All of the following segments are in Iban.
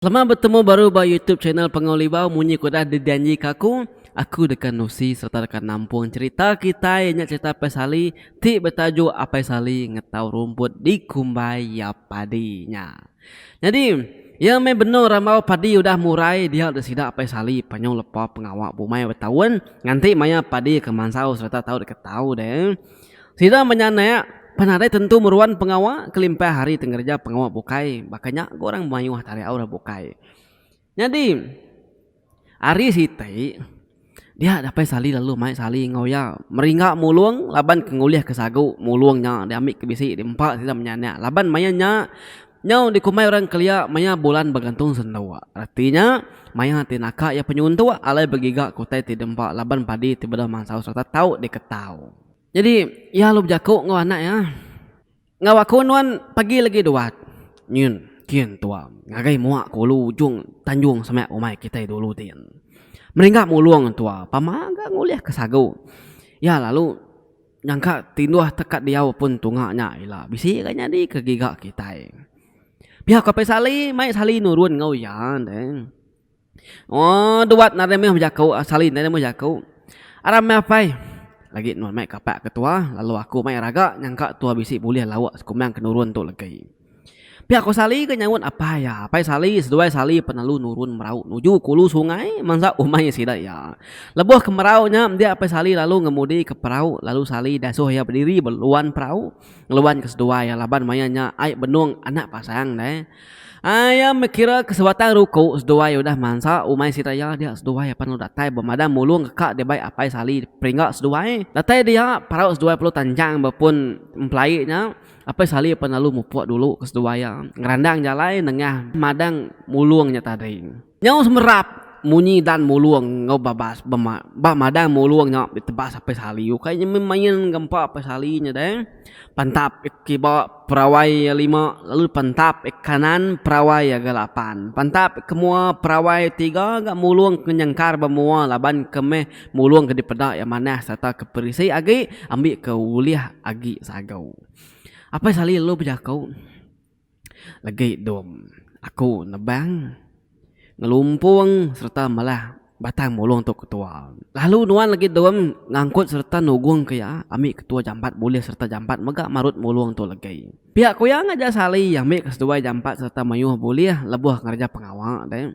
Selamat betemu baru ba YouTube channel Pangau Libau munyi ke udah dijanjika aku, aku deka nusi sereta deka nampung cherita kitai nya cherita Apai Sali ti betajuk Apai Sali Ngetau Rumput Dikumbai Iya Padi nya. Nyadi iya meh benung rambau padi udah murai dia deh sida Apai Sali penyung lepa pengawa bumai betaun nganti maya padi ke mansau sereta tau diketau deh. Sida menyanak pan nadai tentu meruan pengawa kelimpah ari ti ngereja pengawa bukai baka nya ga orang mayuh tarik orang bukai. Nyadi ari siti dia dapai Sali lalu mai Sali enggau iya meringga mulung laban ke ngulih ke sagu mulung nya diambi ke bisi diempa sida menyanak laban maya nya nyau dikumbai orang kelia maya bulan begantung senduk. Reti nya maya ti naka iya penyuntuk alai begiga ke utai ti diempa laban padi ti bedau mansau sereta tau diketau. Nyadi iya lalu bejaku enggau anak iya, Enggau aku nuan pagi lagi duat. Nyin kin tua ngagai mua ke ulu ujung tanjung semak umai kitai dulu din. Meringga mulung tua pama ga ngulihka sagu. Iya lalu nyangka tinduh tekat diau pun tunga nya ila bisi ga nyadi ke giga kitai. Pia ku Apai Sali mai Sali nurun enggau iya deh. Ooh duat nadai meh bejaku Sali nadai meh bejaku. Aram meh apai lagi nuan mai kapak ke tua lalu aku mai raga nyangka tua bisi bulih lauk sekumbang ke nurun tu legi. Pia ku Sali ke nyaut apai iya. Apai Sali seduai Sali penalu nurun merau nuju ke ulu sungai mansa umai sida iya. Lebuh ke merau nya dia apai Sali lalu ngemudi ke perau lalu Sali dasuh iya bediri ba luan perau ngeluan ke seduai iya laban maya nya ai benung anak pasang deh. Iya meh kira ke sebatang ruku seduai udah mansa umai sida iya dia seduai apan lalu datai ba madang mulung ke ka dibai apai Sali peringga seduai. Datai dia perau seduai perlu tanjang ba pun empelai nya apai Sali apan lalu mupuk dulu ke seduai iya ngerandang jalai nengah madang mulung nya tadi. Nyau semerap munyi dan mulung enggau babas ba madang mulung nya ditebas apai Sali ukai nya meh main gempa apai Sali nya deh. Pantap ik kiba perawai iya lima lalu pantap ik kanan perawai iya ga lapan. Pantap ik ke mua perawai tiga ga mulung ke nyengkar ba mua laban ke meh mulung ke dipeda iya manah sereta ke perisi agi ambi ke ulih agi sagu. Apai Sali lalu bejaku. Legi dom aku nebang ngelumpung sereta malah batang mulung tu ketua. Lalu nuan legi dom ngangkut sereta nugungka iya ami ketua jampat bulih sereta jampat mega marut mulung tu legi. Pia ku iya ngajar Sali ami ke seduai jampat sereta mayuh bulih lebuh ngereja pengawa deh.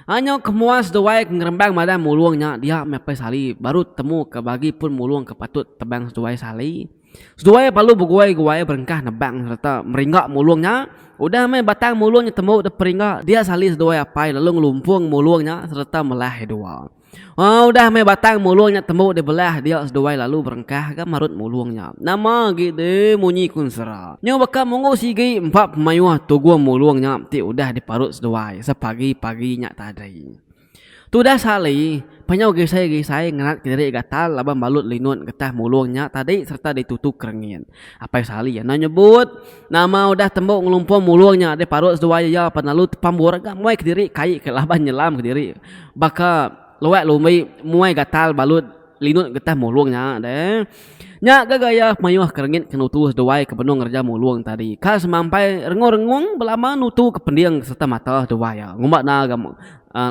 Anyau ke mua seduai ke ngerembang madang mulung nya dia meh apai Sali baru temu ke bagi pun mulung ke patut tebang seduai Sali. Seduai lalu beguai-guai berengkah nebang sereta meringga mulung nya. Udah meh batang mulung nya tembu dep peringga, dia sali seduai apai lalu ngelumpung mulung nya sereta melah iya dua. Udah meh batang mulung nya tembu dibelah dia seduai lalu berengkah ga marut mulung nya. Nama agi deh munyi ku ensera. Nyu baka munggu sigi empa pemayuh tugung mulung nya ti udah diparut seduai sepagi-pagi nya tadi. Tudah Sali, penyau gisai-gisai ngenat kediri gatal laban balut linut getah mulung nya tadi sereta ditutu kerengit. Apai Sali enda nyebut nama udah tembu ngelumpung mulung nya deh parut seduai iya pan lalu tepambur ga muai kediri kai ke laban nyelam kediri baka luak lumbi muai gatal balut linut getah mulung nya deh. Nya ga gaya mayuh kerengit ke nutu seduai ke benung ngereja mulung tadi. Ka semampai rengung-rengung belama nutu ke pending sereta mata seduai iya. Ngumba enda ga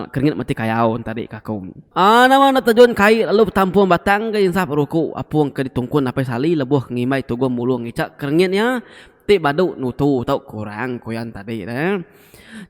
kerengit meti kayau tadi ka aku. Nama enda tejun kai lalu betampung batang ga insap ruku apung ke ditungkun Apai Sali lebuh ke ngimbai tugung mulung ngicha kerengit iya ti badu nutu tau kurang ku iya tadi deh.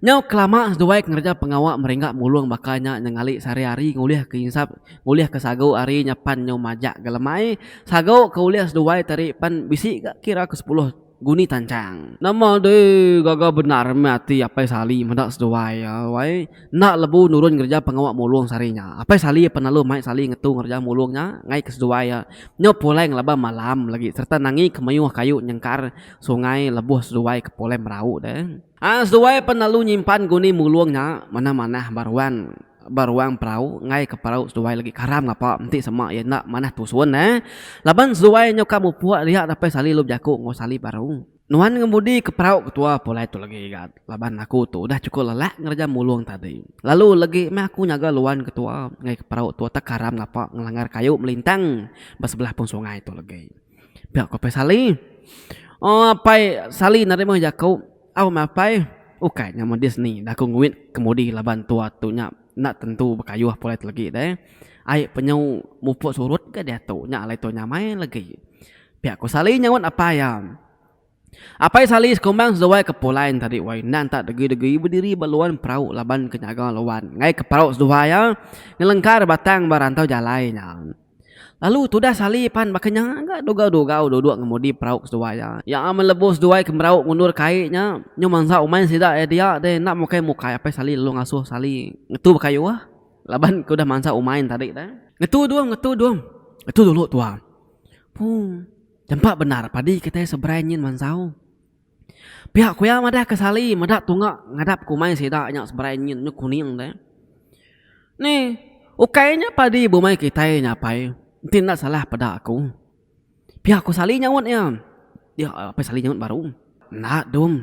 Nyau kelama seduai ke ngereja pengawa meringga mulung baka nya nyengali sehari-hari ngulih ke insap ngulih ke sagu ari nya pan nyau majak ga lemai. Sagu ke ulih seduai tadi pan bisi ga kira ke sepuluh guni tanchang. Nama deh gaga bendar meh ati Apai Sali meda seduai iya wai enda lebu nurun ngereja pengawa mulung sehari nya. Apai Sali pan lalu mai Sali ngetu ngereja mulung nya ngai ke seduai iya nyau pulai ngelaban malam lagi sereta nangi ke mayuh kayu nyengkar sungai lebuh seduai ke pulai merau deh. Aa seduai pan lalu nyimpan guni mulung nya manah-manah ba ruang ba ruang perau enggai ke perau seduai lagi karam ngapa enti sema iya enda manah tusun neh. Laban seduai nyau ka mupuk dia dapai Sali lalu bejaku enggau Sali baru. Nuan ngemudi ke perau ketua pulai tu lagi igat laban aku tu udah chukup lelak ngereja mulung tadi. Lalu legi meh aku nyaga luan ketua enggai ke perau tua tak karam ngapa ngelanggar kayu melintang ba sebelah pun sungai tu legi. Pia ku Apai Sali. Oh apai Sali nadai meh jaku. Au meh apai. Ukai nya medis ni dah aku nguit kemudi laban tua tu nya enda tentu bekayuh pulai telegi deh. Ai penyu mupuk surut ga diatu nya alai tua nyamai legi. Pia ku Sali nyaut apai iya. Apai Sali sekumbang seduai ke pulai ne tadi wai endang tak degi-degi bediri ba luan perau laban ke nyaga luan enggai ke perau seduai iya ngelengkar batang ba rantau jalai nya. Lalu tudah Sali pan baka nya ga dugau-dugau duduk ngemudi perau seduai iya. Iya meh lebuh seduai ke merau ngundur kai nya nyu mansa umai sida iya dia deh enda mukai-mukai apai Sali lalu ngasuh Sali ngetu bekayuh laban ke udah mansa umai ne tadi deh. Ngetu dum ngetu dum ngetu dulu tua. Puu jampa bendar padi kitai seberai nyin mansau. Pia ku iya madah ke Sali meda tunga ngadap ke umai sida nya seberai nyin nyu kuning deh. Ni ukai nya padi bumai kitai nya apai enti enda salah peda aku. Pia ku Sali nyaut iya. Dia apai Sali nyaut baru. Enda dum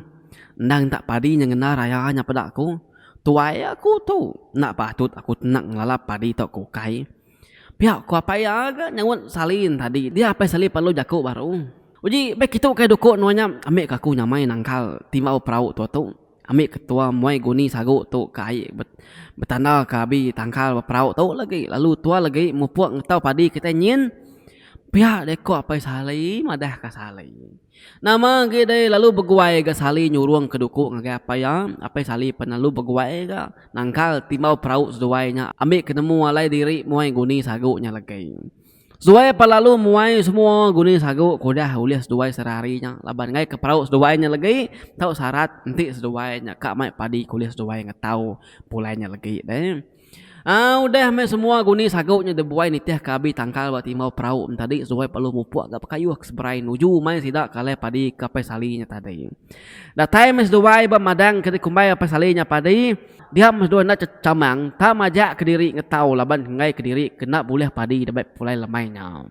endang enta padi nya ngena raya nya peda aku. Tuai aku tu enda patut aku enda ngelala padi tauka ukai. Pia ku apai iya ga nyaut Sali ne tadi. Dia apai Sali perlu jaku baru. Uji meh kitu kai duku nuan nya ambi ka aku nyamai nangkal timbau perau tua tu. Ambi ke tua muai guni sagu tu ke ai betanda ke abi tangkal ba perau tu lagi lalu tua lagi mupuk ngetau padi kitai nyin. Pia deh ko apai Sali madah ka Sali. Nama agi deh lalu beguai ga Sali nyurung ke duku ngagai apai iya. Apai Sali pan lalu beguai ga nangkal timbau perau seduai nya ambi ke nemu alai diri muai guni sagu nya legi. Seduai pan lalu muai semua guni sagu ke udah ulih seduai sehari-hari nya laban enggai ke perau seduai nya legi tau sarat enti seduai nya ka mai padi ke ulih seduai ngetau pulai nya legi deh. Aa udah meh semua guni sagu nya dibuai nitih ke abi tangkal ba timbau perau enti tadi seduai perlu mupuk ga pekayuh ke seberai nuju mai sida ke alai padi ke Apai Sali nya tadi. Datai meh seduai ba madang ke dikumbai Apai Sali nya padi, dia meh seduai enda chechamang tang majak kediri ngetau laban enggai kediri ke enda bulih padi dibai pulai lemai nya.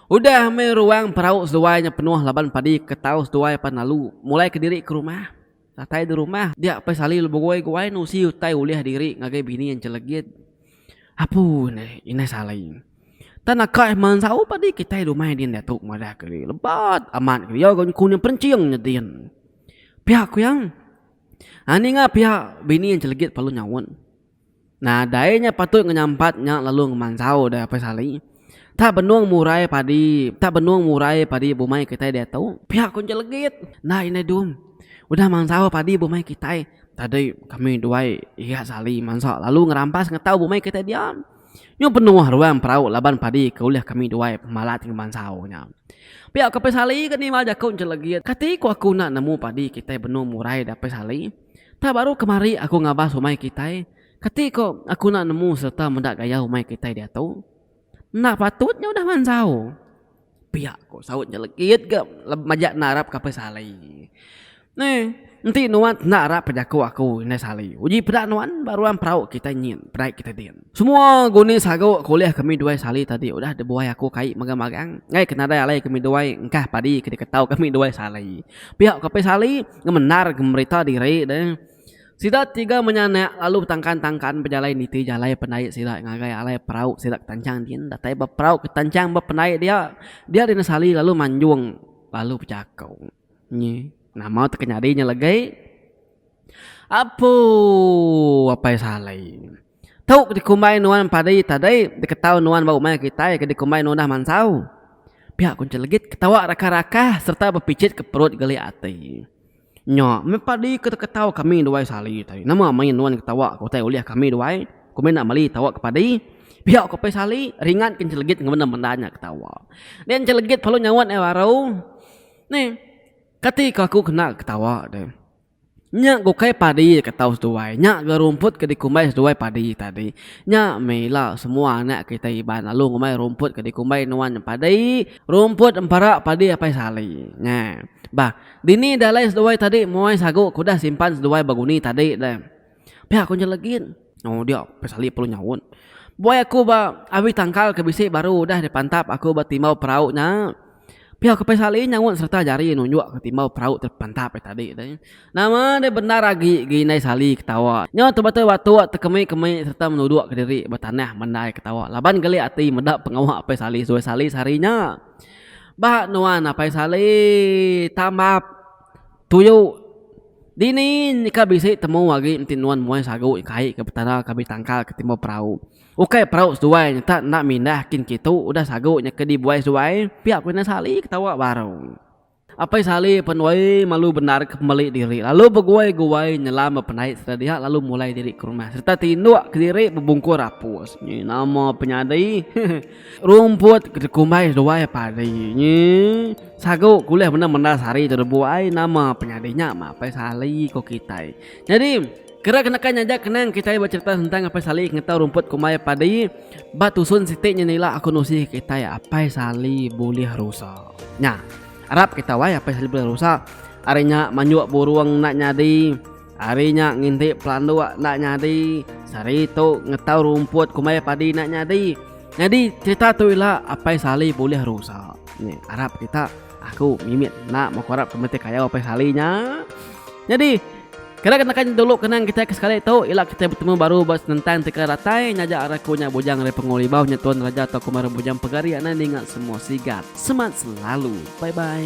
Udah meh ruang perau seduai nya penuh laban padi ke tau seduai pan lalu mulai kediri ke rumah. Datai di rumah, dia Apai Sali lalu beguai-guai nusi utai ulih diri ngagai bini Enchelegit. Apu neh, indai Sali. Tang naka eh mansau padi kitai rumah din diatu madah ke diri. Lebat amat ke iya ga nyukung perenching nya din. Pia ku iya. Ninga pia bini Enchelegit perlu nyaut. Nadai nya patut ngenyampat nya lalu ngemansau deh Apai Sali. Tak benung murai padi, tak benung murai padi bumai kitai diatu. Pia ku Enchelegit. Enda indai dum. Udah mansau padi bumai kitai. Tadi kami duai Igat Sali mansa lalu ngerampas ngetau bumai kitai dia. Nyu penuh ruang perau laban padi ke ulih kami duai pemalat ngemansau nya. Pia ku Apai Sali ke nimbal jaku Enchelegit. Kati ku aku enda nemu padi kitai benung murai deh Apai Sali. Tang baru kemari aku ngabas umai kitai, kati ko aku enda nemu sereta meda gaya umai kitai diatu. Enda patut nya udah mansau. Pia ko saut nya legit ga majak enda arap ka Apai Sali. Neh enti nuan enda arap ka jaku aku indai Sali uji peda nuan ba ruang perau kitai nyin perai kitai din. Semua guni sagu ke ulih kami duai Sali tadi udah dibuai aku kai magang-magang enggai ke nadai alai kami duai engkah padi ke diketau kami duai Sali. Pia ko Apai Sali ngemendar ke merita diri deh. Sida tiga menyanak lalu betangkan-tangkan bejalai niti jalai pendai sida ngagai alai perau sida ke tanchang din. Datai ba perau ke tanchang ba pendai dia, dia Dina Sali lalu manjung lalu bejaku. Nyi, nama te ke nyadi nya legi? Apoo Apai Sali. Tu ke dikumbai nuan padi tadi diketau nuan ba umai kitai ke dikumbai nuan udah mansau. Pia ku Enchelegit ketawa rakah-rakah sereta bepichit ke perut geli ati. Nya meh padi ke teketau kami duai Sali tadi. Nama main nuan ketawa ke utai ulih kami duai? Ku meh enda meli tawa ke padi. Pia ku Apai Sali ringat ke Enchelegit ngemenda-menda nya ketawa. Dia Enchelegit perlu nyaut iya baru. Nih kati ku aku kena ketawa deh. Nya ga ukai padi ke tau seduai. Nya ga rumput ke dikumbai seduai padi tadi. Nya meh ila semua anak kitai Iban lalu ngumbai rumput ke dikumbai nuan nya padi, rumput empara padi Apai Sali. Nya. Bah, dini dalai seduai tadi muai sagu ke udah simpan seduai ba guni tadi deh. Pia ku Nyelegit. Oh dia Apai Sali perlu nyaut. Buai aku ba awi tangkal ke bisi baru udah dipantap aku ba timbau perau nya. Pia ke Apai Sali nyaut sereta jari nunjuk ke timbau perau ti pantap iya tadi tu. Nama deh bendar agi gi indai Sali ketawa. Nyau tebatuk-batuk tekemi-kemi sereta menuduk kediri ba tanah mendai ketawa laban geli ati meda pengawa Apai Sali seduai Sali sehari nya. Ba nuan Apai Sali tambap tuyu. Dini nyeka bisi temu agi enti nuan muai sagu kai ke betara ke abi tangkal ke timba perau. Ukai perau seduai nya tak enda mindah kin kitu udah sagu nya ke dibuai seduai, pia ku Indai Sali ketawa baru. Apai Sali pen wai malu bendar ke pemeli diri lalu beguai-guai nyelam bepenai sereta dia lalu mulai diri ke rumah sereta tinduk kediri bebungkur apus. Nyi nama penyadi rumput ke dikumbai seduai padi nyi sagu ke ulih menda-menda sehari tu dibuai nama penyadi nya mah Apai Sali ko kitai. Nyadi kera ke naka nya aja kenang kitai becherita sentang Apai Sali ke ngetau rumput kumbai padi ba tusun siti nya ila aku nusi kitai Apai Sali bulih rusa. Nya. Arap kita wai apai sali bulih rusa. Ari nya manjuk burung enda nyadi. Ari nya nginti pelanduk enda nyadi. Sehari tu ngetau rumput kumbai padi enda nyadi. Nyadi cerita tu ila apai sali bulih rusa. Nya arap kita aku mimit enda meh ku arap ke meti kayau apai sali nya. Nyadi Kena ke naka dulu kenang kitai ke sekali tu ila kitai betemu baru ba senentang ti ke datai nyaja ari aku nya Bujang ari Pengulu Libau nya Tuan Raja tau Kumar Bujang Pegari anang ninga semua sigat semat selalu bye bye.